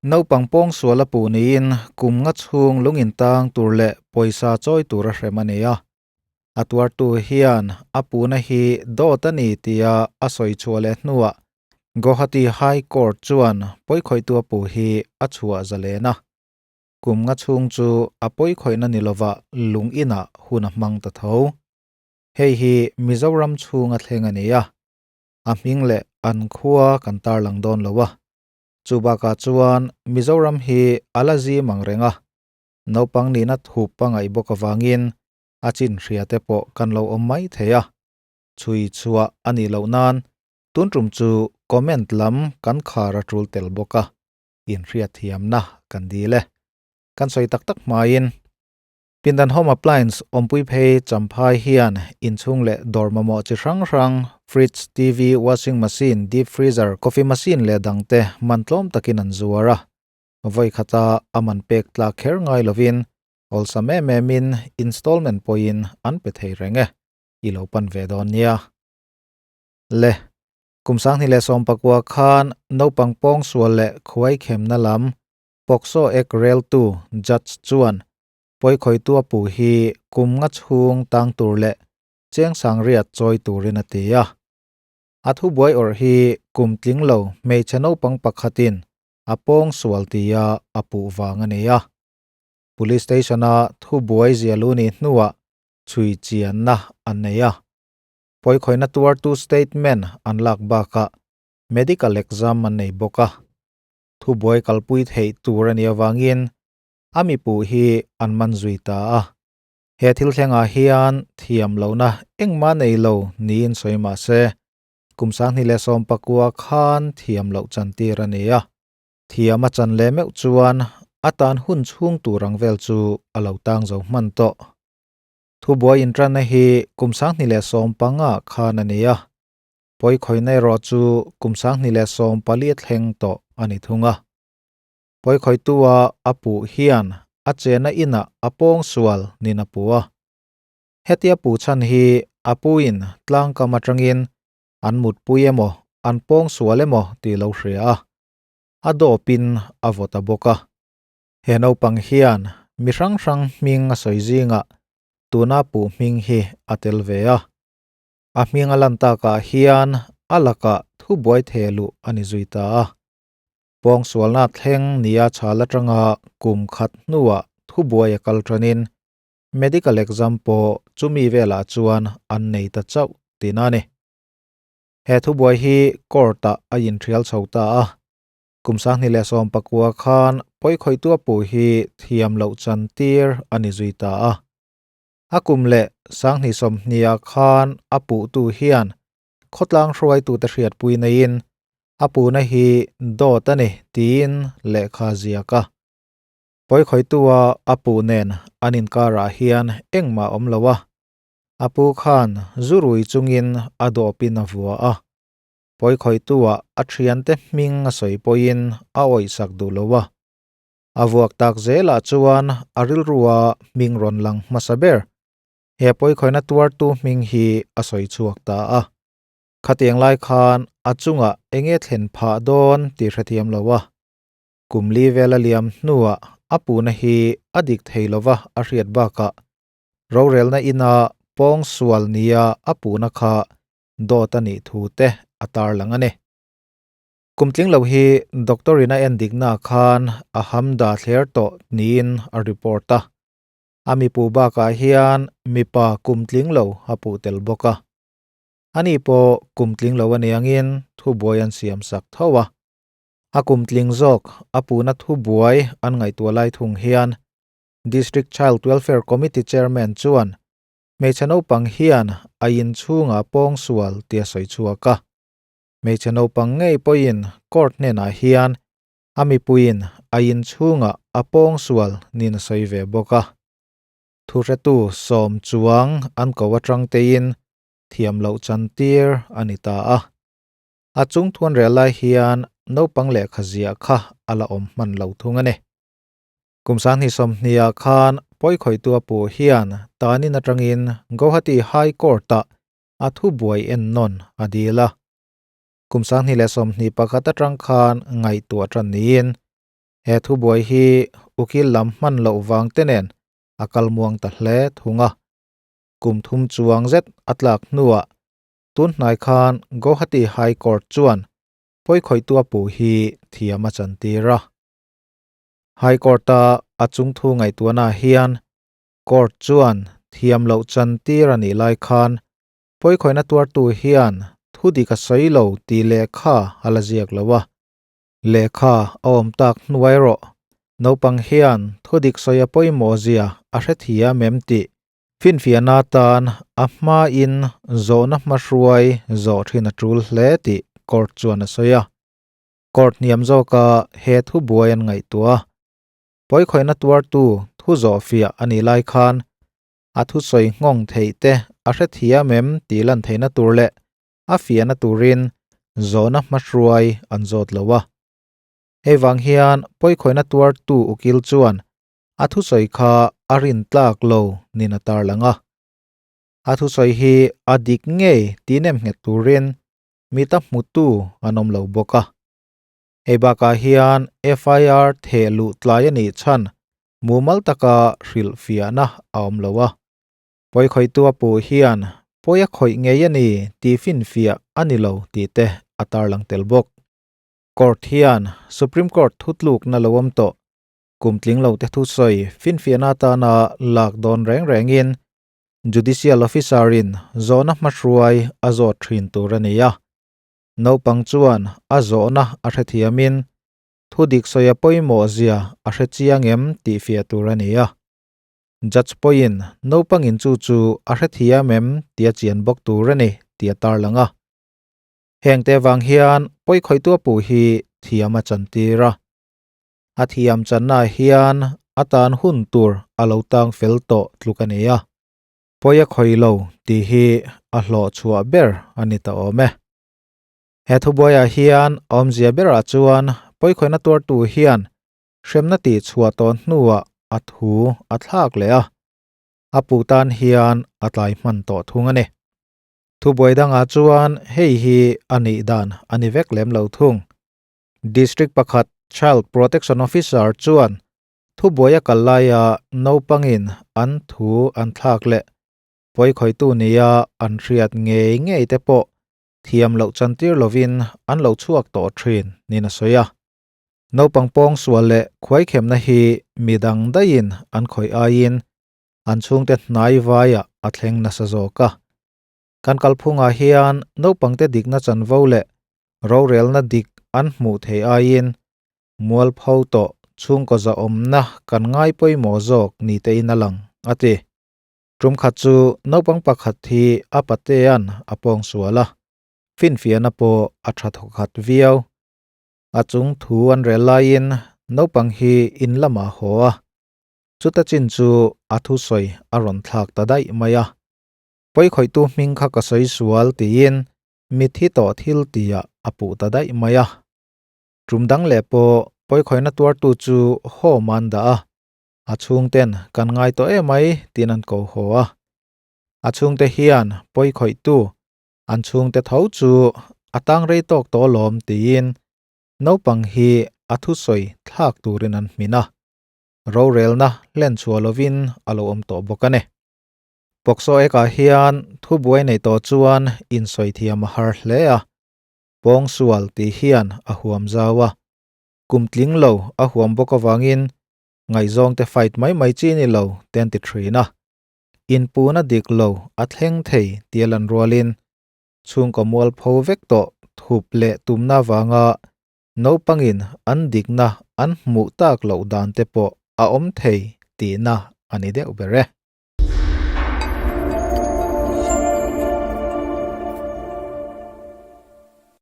Naupang pawngsual a puh niin kum nga chhung lung intang tur leh pawisa chawi tur a hrem a ni a. A tuartu hian a puhna hi dawt a ni tia a sawi chhuah leh hnuah Guwahati High Court chuan pawikhawihtu a puh hi a chhuah zalen a. Kum nga chhung chu a pawikhawihna ni lovah lung inah hun a hmang ta tho. Hei hi Mizoram chhunga thleng a ni a, a hming leh an khua kan tarlang dawn lo a. Chu bakah chuan Mizoram hi a la zim ang reng a, naupang nihna thup a ngaih bawk avangin a chin hria te pawh kan lo awm mai thei a. Chhui chhuah a nih loh nan tun tum chu comment lam kan khar a tul tel bawk a, inhriatthiamna kan dil e. Kan sawi tak tak hmain Pindan Home Appliance awmpui phei Champhai hian inchhung leh dawr mamawh chi hrang hrang, fridge, TV, washing machine, deep freezer, coffee machine leh dangte man tlawm takin an zuar a. Vawi khata a man pek tlak kher ngai lovin awlsam em emin installment pawhin an pe thei reng e, i lo pan ve dawn nia. Le, kum 2019 khan naupang pawngsual leh khuaikhemna lam POCSO Act reltu Judge chuan pawikhawihtu a puh hi kum nga chhung tang tur leh cheng sangriat chawi turin a ti a. A thubuai awrh hi kum tling lo hmeichhe naupang pakhatin a pawng sual tia a puh vang a ni a. Police Station-a thubuai zia lu nih hnuah chhui chianna an nei a. Pawikhawihna tuartu statement an lak bakah medical exam an nei bawk a. Thubuai kalpui theih tur a nih avangin a mipuh hi an man zui ta a. He thil thlengah hian thiam lohna engmah nei lo niin sawi mah se, kum 2019 khan thiam loh chantir a ni a. Thiam a chan leh meuh chuan a tan hun chhung tur ang vel chu a lo tang zo hman tawh. Thubuai intanna hi kum 2015 khan a ni a. Pawikhawihna erawh chu kum 2014 thleng tawh a ni thung a. Pawikhawihtua a puh hian a chena inah a pawng sual nin a puh a. Hetia puh chhan hi a puin tlangkam atangin an mutpui emaw an pawng sual emaw tih lo hria a, a dawpin a vaw ta bawk a. He naupang hian mi hrang hrang hming a sawi zingah tuna puh hming hi a tel ve a. A hming a lan takah hian a lakah thubuai theh luh a ni zui ta a. Pawngsualna thleng nia chhal atanga kum khat hnuah thubuai a kal tanin medical exam pawh chumi velah chuan an nei ta chauh tihna a ni. He thubuai hi court-ah a inthial chho ta a. Kum 2019 khan pawikhawihtu a puh hi thiam loh chantir a ni zui ta a. A kum leh 2020 khan a puhtu hian khawtlang hruaitute hriatpui neiin a puhna hi dawt a ni tiin lehkha ziak a. Pawikhawihtua a puh nen an inkarah hian engmah awm lo a, a pu khan zu rui chungin a dawpin a vua a. Pawikhawihtua a thiante hming a sawi pawhin a awihsak duh lo a. A vuak tak zelah chuan a rilrua hming rawn lang hmasa ber. He pawikhawihna tuartu hming hi a sawi chhuak ta a. Khatiang lai khan a chungah enge thlen phah dawn tih hrethiam lo a. Kum li vel a liam hnuah a puhna hi a dik thei lova a hriat bakah rorelna ina pawng sual nia a puhna kha dawt a nih thu te a tarlang a ni. Kum tling lo hi doctor in a en dikna khan a ham dah thler tawh niin a report a. A mipu bakah hian mipa kum tling lo a puh tel bawk a. Ani pawh kum tling lo a ni angin thubuai an siam sak tho a. A kum tling zawk a puhna thubuai an ngaihtuah lai thung hian District Child Welfare Committee Chairman chuan hmeichhe naupang hian a inchhungah pawngsual tih a sawi chhuak a. Hmeichhe naupang ngei pawhin court hnenah hian a mipuiin a inchhungah a pawngsual niin a sawi ve bawk a. Thuhretu sawm chuang an ko atang tein thiam loh chantir a ni ta a. A chung thuan rel lai hian naupang lehkha ziah kha a la awm hman lo thung a ni. Kum 2020 khan pawikhawihtu a puh hian tanin atangin Guwahati High Court-ah a thubuai ennawn a dil a. Kum 2021 atang khan ngaihtuah tan niin. He thubuai hi ukil lam hman loh vang te nen a kal muang ta hle thung a. Kum thum chuang zet a tlak hnuah tun hnai khan Guwahati High Court chuan pawikhawihtua puh hi thiam a chantir a. High Court-a a chungthu ngaihtuahnaah hian Court chuan thiam loh chantir a nih lai khan pawikhawihna tuartu hian thu dik a sawi lo tih lehkha a la ziak lo a. Lehkha a awm tak hnuai rawh. Naupang hian thu dik sawi a pawimawh zia a hrethiam em tih finfiahna atan a hmain zawhna hmahruai zawh thin a tul hle tih court chuan a sawi a. Court hniam zawka he thu buai an ngaihtuah a. Pawikhawihna tuartu thu zawhfiah a nih lai khan a thusawi nghawng theih te a hrethiam em tih lan theihna tur leh a fiahna turin zawhna hmahruai an zawt lo a. Hei vang hian pawikhawihna tuartu ukil chuan a thusawi kha a rin tlak lo nin a tarlang a. A thusawi hi a dik ngei tih nem nghet turin mita hmutu an awm lo bawk a. Hei bakah hian FIR theh luh tlai a nih chhan mumal taka hrilhfiahna a awm lo a. Pawikhawihtu a puh hian pawi a khawih ngei a ni tih finfiah a ni lo tih te a tarlang tel bawk. Court hian Supreme Court thutlukna lo awm tawh kum tling lo te thusawi finfiahna atana lak dawn reng rengin Judicial Officer in zawhna hmahruai a zawt thin tur a ni a. Naupang chuan a zawhna a hrethiamin thu dik sawi a pawimawh zia a hre chiang em tih fiah tur a ni a. Judge pawhin naupangin chu chu a hrethiam em tih a chian bawk tur a ni tih a tarlang a. Heng te vang hian pawikhawihtu a puh hi thiam a chantir a. A thiam channaah hian a tan hun tur a lo tang fel tawh tluk a ni a. Pawi a khawih lo tih hi a hlawh chhuah ber a ni ta awm e. He thubuaiah hian awmzia berah chuan pawikhawihna tuartu hian hremna tih chhuah tawh hnuah a thu a thlak leh a, a puh tan hian a tlai hman tawh thung a ni. Thubuai dangah chuan hei hi a nih dan a ni vek lem lo thung. District pakhat Child Protection Officer chuan thubuai a kal laia naupangin an thu an thlak leh pawikhawihtu nia an hriat ngei ngei te pawh thiam loh chantir lovin an lo chhuak tawh thin niin a sawi a. Naupang pawng sual leh khuaikhemna hi mi dang daihin an khawih aiin an chhungte hnai vaiah a thleng nasa zawk a. Kan kalphungah hian naupangte dikna chanvo leh rorelna dik an hmuh theih aiin mualpho tawh chhungkaw zahawmna kan ngai pawimawh zawk ni tein a lang, a ti. Tum khat chu naupang pakhat hi a patea'n a pawng sual a, finfiahna pawh a tha thawkhat viau. A chung thu an rel laiin naupang hi in lamah a haw a, chuta chin chu a thusawi a rawn thlak ta daih mai a. Pawikhawihtu hming kha ka sawi sual tiin mitthi tawh thil tihah a puh ta daih mai a. Tum dang leh pawh pawikhawihna tuartu chu home an dah a, a chhungten kan ngai tawh emai tiin an ko haw a. A chhungte hian pawikhawihtu an chhungte tho chu a tang rei tawk tawh alawm tiin naupang hi a thusawi thlak turin an hmin a, rorelna hlen chhuah lovin a lo awm tawh bawk a ni. Pawksaw ekah hian thubuai nei tawh chuan insawi thiam a har hle a, pawngsual tih hian a huam zau a, kum tling lo a huam bawk avangin ngaihzawngte fight mai mai chi ni lo te an ti thin a. Inpuna dik lo a thleng thei tih a lan rualin chhungkaw mualpho vek tawh thup leh tumna avanga naupangin an dikna an hmuh tak loh dan te pawh a awm thei tihna a ni deuh ber e.